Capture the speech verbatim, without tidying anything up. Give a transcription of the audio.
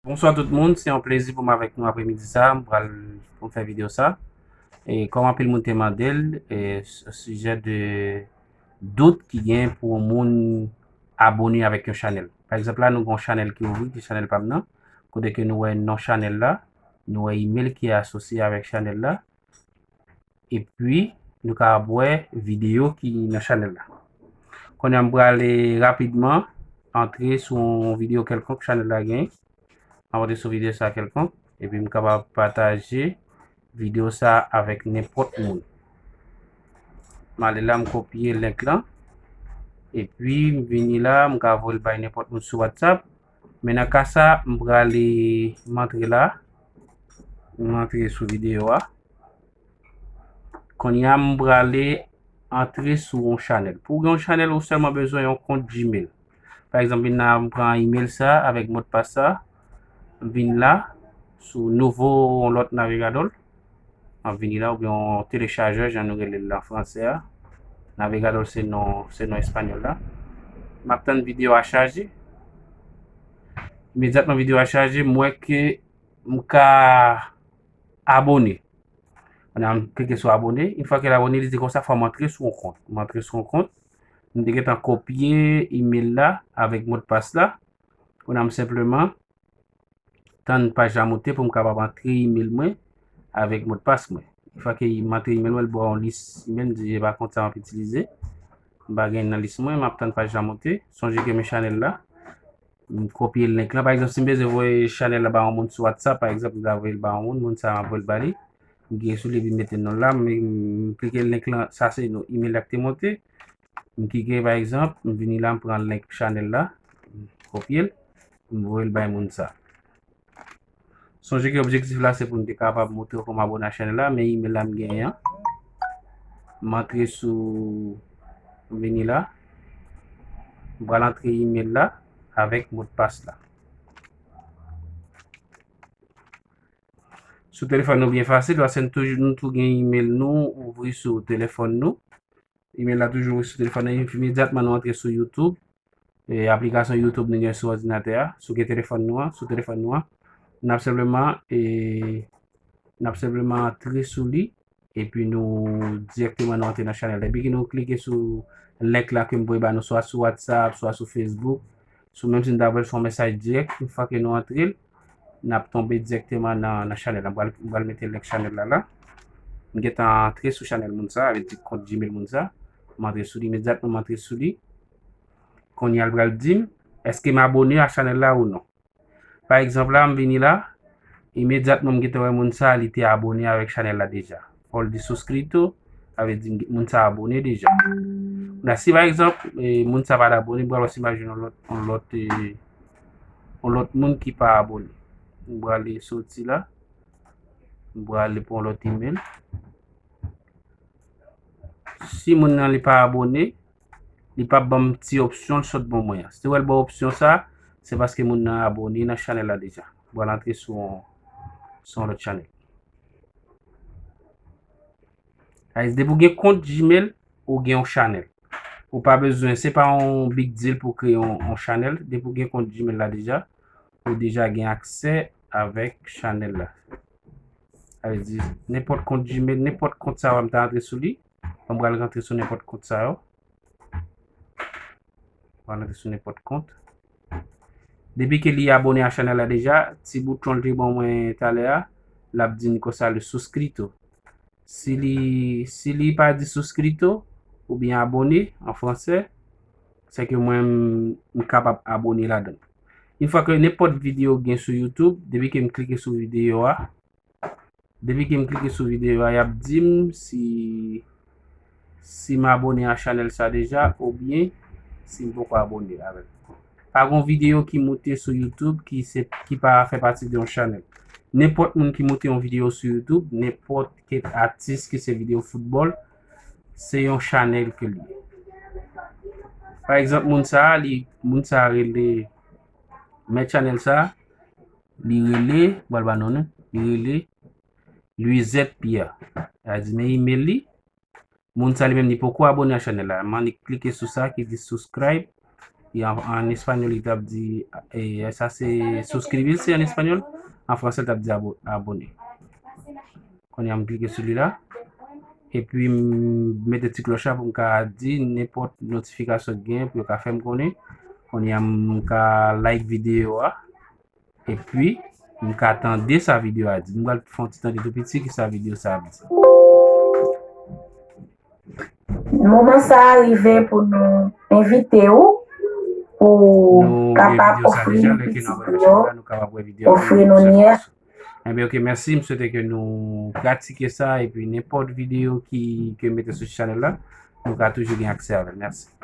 Bonswa tout moun, se yon plezi pou m avèk nou apremidi sa, m pral pou m fè videyo sa. E kòm anpil moun te mande l, e, s- sijè de dout ki gen pou yon moun abone avèk yon chanèl. Pa egzanp la, nou gen yon chanèl ki ouvri, ki chanèl pa m nan, kote ke nou wè non chanèl la, nou wè email ki asosye avèk chanèl la, epi nou kapab wè videyo ki nan chanèl la. Kounye a m prale rapidman antre sou yon videyo kèlkonk chanèl la genyen. M ap antre sou videyo sa kèlkonk, epi m kapab pataje videyo sa avèk nenpòt moun. M ale la, m kopye link lan, epi m vini la, m ka voye l bay nenpòt moun sou WhatsApp. Men nan ka sa, m prale, m antre la, m antre sou videyo a. Kounye a, m prale antre sou yon chanèl. Pou w gen yon chanèl, ou sèlman bezwen yon kont Gmail. Pa egzanp, vin la, m pran email sa avèk modpas sa. M vin la, sou nouvo yon lòt navigadò. M ap vini la, oubyen yon telechajè, jan nou rele l an fransè a. Navigadò se non, se non espanyòl la. M ap tann videyo a chaje. Imedyatman videyo a chaje, m wè ke m ka abone. Kounye a m klike sou abone. Yon fwa ke l abone, li di konsa fò m antre sou yon kont. M antre sou yon kont. M te gentan kopye email la avèk modpas la. Kounye a m senpleman tann paj la moute pou m kapab antre email mwen avèk modpas mwen. Yon fwa ke m antre email mwen, l ba w yon lis email, m di se pa kont sa m ap itilize. M pa gen nan lis mwen, m ap tann paj la moute. Sonje ke men chanèl la, m kopye link lan. Pa egzanp, si m bezwen voye chanèl la ba yon moun sou WhatsApp, pa egzanp, m ta voye l ba yon moun, moun sa a m ap voye l ba li. M klike sou li, epi m mete non l la, m, m klike link lan, sa se non email la ki te monte. M klike, pa egzanp, m vini la, m pran link chanèl la, m kopye l, m voye l bay moun sa. Sonje ke objektif la se pou m te kapab montre w kòman abone a chanèl la, men email la m genyen an. M antre sou, m vini la, m pral antre email la avèk modpas la. Sou telefòn nou byen fasil, paske nou toujou, nou tou gen email nou ouvri sou telefòn nou. Email la toujou ouvri sou telefòn nou. Imedyatman nou antre sou YouTube, e, aplikasyon YouTube nou gen sou òdinatè a, sou gen telefòn nou an, sou telefòn nou an. N ap senpleman, e, n ap senpleman antre sou li, epi nou dirèkteman nou antre nan chanèl. Depi ke nou klike sou link la ke m voye ba nou, swa sou WhatsApp, swa sou Facebook, sou, menm si n ta voye l sou yon mesaj dirèk, yon fwa ke nou antre l, n ap tonbe dirèkteman nan, nan chanèl la. M pral, m pral mete link chanèl la la. M gentan antre sou chanèl moun sa, vle di kont Gmail moun sa. M antre sou li, imedyatman m antre sou li. Kounye a l pral di m, èske m abone a chanèl la ou non. Pa egzanp la, m vini la, imedyatman m gentan wè moun sa, li te abone avèk chanèl la deja. Fò l di suscrito, sa vle di moun sa abone deja. Kounye a, si pa egzanp, e, moun sa pa t abone, m pral wè si m pa jwenn yon lòt, yon lòt, e, yon lòt moun ki pa abone. M prale soti la, m prale pou yon lòt email. Si moun nan li pa abone, li p ap ban m ti opsyon l sot ban mwen an. Si w wè l ba w opsyon sa, se paske moun nan abone nan chanèl la deja. M pral antre sou yon, sou yon lòt chanèl. Guys, depi w gen kont Gmail, ou gen yon chanèl. Ou pa bezwen, se pa yon big deal pou kreye yon, yon chanèl. Depi w gen kont Gmail la deja, ou deja gen aksè avèk chanèl la. Sa vle di, nenpòt kont Gmail, nenpòt kont sa yo, m ta antre sou li. Bon, m pral rantre sou nenpòt kont sa yo. M pral rantre sou nenpòt kont. Depi ke li abone a chanèl la deja, ti bouton l te ban mwen talè a, l ap di n konsa le suscrito. Si li, si li pa di suscrito, oubyen abone an fransè, se ke mwen, m, m kapab abone ladan l. Yon fwa ke nenpòt videyo gen sou YouTube, depi ke m klike sou videyo a, depi ke m klike sou videyo a, y ap di m si, si m abone a chanèl sa deja, oubyen si m poko abone avè l. Pa gen videyo ki moute sou YouTube ki se, ki pa fè pati de yon chanèl. Nenpòt moun ki moute yon videyo sou YouTube, nenpòt kèk atis ki se videyo foutbòl, se yon chanèl ke li ye. Pa egzanp, moun sa a, li, moun sa a rele, mèt chanèl sa a, li rele, m pral ba non, non, li rele Louisette Pierre. Sa di, men email li, moun sa li menm li poko abone a chanèl la. M annik klike sou sa ki di subscribe. E an, an espanyòl, li t ap di, e sa se suscribirse an espanyòl. An fransè, li t ap di abo- abone. Kounye a, m klike sou li la. Epi, m mete ti klòch la pou m ka di nenpòt notifikasyon ki gen, pou yo ka fè m konnen. Kounye a, m ka like videyo a. Epi, m ka tande sa videyo a di. M pral fè yon ti tande tou piti ki sa videyo sa ap di. Moman sa a rive pou nou envite w pou kapab ofri nou pitit nou yo, ofri nou nyès. Enben, ok, mèsi. M swete ke nou pratike sa, epi nenpòt videyo ki ke mete sou chanèl la, nou ka toujou gen aksè avè l. Mèsi.